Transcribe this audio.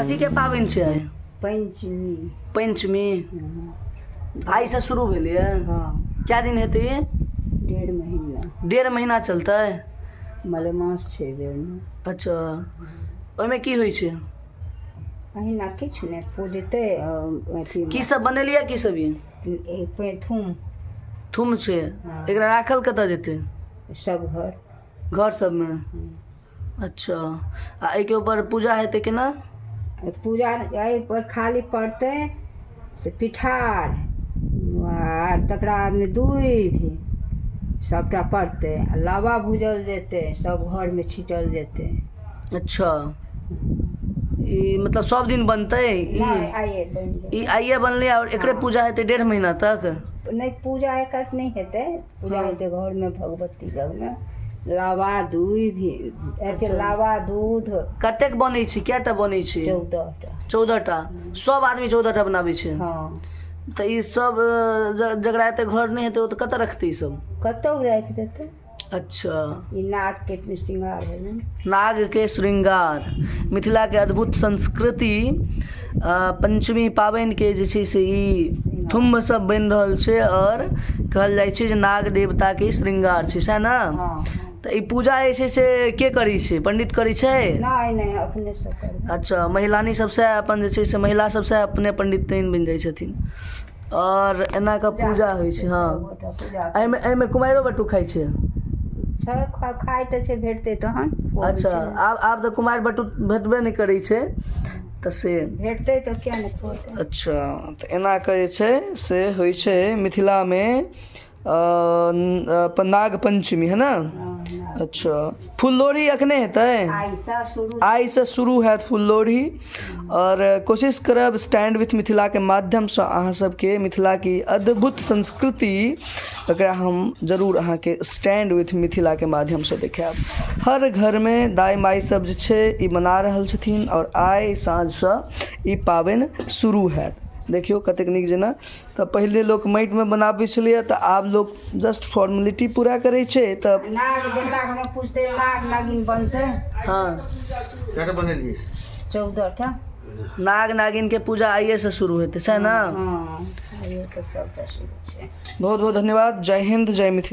कथीके पाबनि छै आइ? पंचमी। पंचमी आइसँ शुरू भेलैए? हँ। कए दिन हेतै ई? 1.5 महीना। 1.5 महीना चलतै? मलेमास छै एहि बेरमे। अच्छा, ओहिमे की होइ छै? अहिना किछु नहि, पूजतै अथी। की सब बनेलियै, की सब ई? थूम। थूम छै? हँ। एकरा राखल कतऽ जेतै? सब घर। घर सबमे? अच्छा, आ एहिके ऊपर पूजा हेतै केना? पूजा एहि पर खाली पड़तै से पिठार आर तकरा बादमे दूभि सभटा पड़तै आ लाबा भूजल जेतै, सब घरमे छीटल जेतै। अच्छा, ई मतलब सब दिन बनतै ई? नहि, आइए बनि गेल। ई आइए बनलै आओर एकरे पूजा हेतै 1.5 महीना तक? नहि, पूजा एकर नहि हेतै। पूजा हेतै घरमे भगवती लगमे, लाबा दूभि एते। लाबा दूध। कतेक बनै छै, कएटा बनै छै? 14टा। 14टा? सब आदमी 14टा बनाबै छै? हँ। तऽ ई सब जकरा एते घर नहि हेतै, ओ तऽ कतऽ रखतै ई सब? कतहु राखि देतै। अच्छा। ई नागके श्रृंगार भेलै। नागके श्रृंगार, मिथिलाके अद्भुत संस्कृति। पंचमी पाबनिके जे छै से ई थुम्भ सब बनि रहल छै आओर कहल जाइ छै जे नाग देवताके ई श्रृंगार छै, सएह ने? हँ। तऽ ई पूजा जे छै से के करै छै? पंडित करै छै? नहि नहि, अपने से करबै। अच्छा, महिलानी सबसँ अपन जे छै से महिला सबसँ अपने पंडित बनि जाइ छथिन आओर एना कऽ पूजा होइ छै? हँ। सबगोटा पूजा। एहिमे कुमारिओ बटुक खाइ छै? छै, खाइ तऽ छै, भेटतै तहन। अच्छा, आब तऽ कुमारि बटुक भेटबे नहि करै छै, तऽ से भेटतै तऽ किया नहि खुएतै? अच्छा, तऽ एना कऽ जे छै से होइ छै मिथिलामे नाग पञ्चमी, है ने? अच्छा, फुललोढ़ी एखने हेतै? आइसँ शुरू। आइसँ शुरू हैत फुललोढ़ी। आओर कोशिश करब स्टैंड विथ मिथिलाके माध्यमसँ अहाँ सबके मिथिलाके अद्भुत संस्कृति, एकरा हम जरूर अहाँके स्टैंड विथ मिथिलाके माध्यमसँ देखायब। हर घरमे दाइ माइ सब जे छै ई मना रहल छथिन आओर आइ साँझसँ ई पाबनि शुरू हैत। देखियौ कतेक नीक जेना। तऽ पहिले लोक माटिमे बनाबै छलैए, तऽ आब लोक जस्ट फॉर्मेलिटी पूरा करै छै तऽ नाग जकरा घरमे पूजतै, नाग नागिन बनतै। हँ। कएटा बनेलियै? 14टा। नाग नागिनके पूजा आइएसँ शुरू हेतै, सएह ने? हँ, आइए तऽ सबटा शुरू छै। बहुत बहुत धन्यवाद। जय हिन्द, जय मिथिला।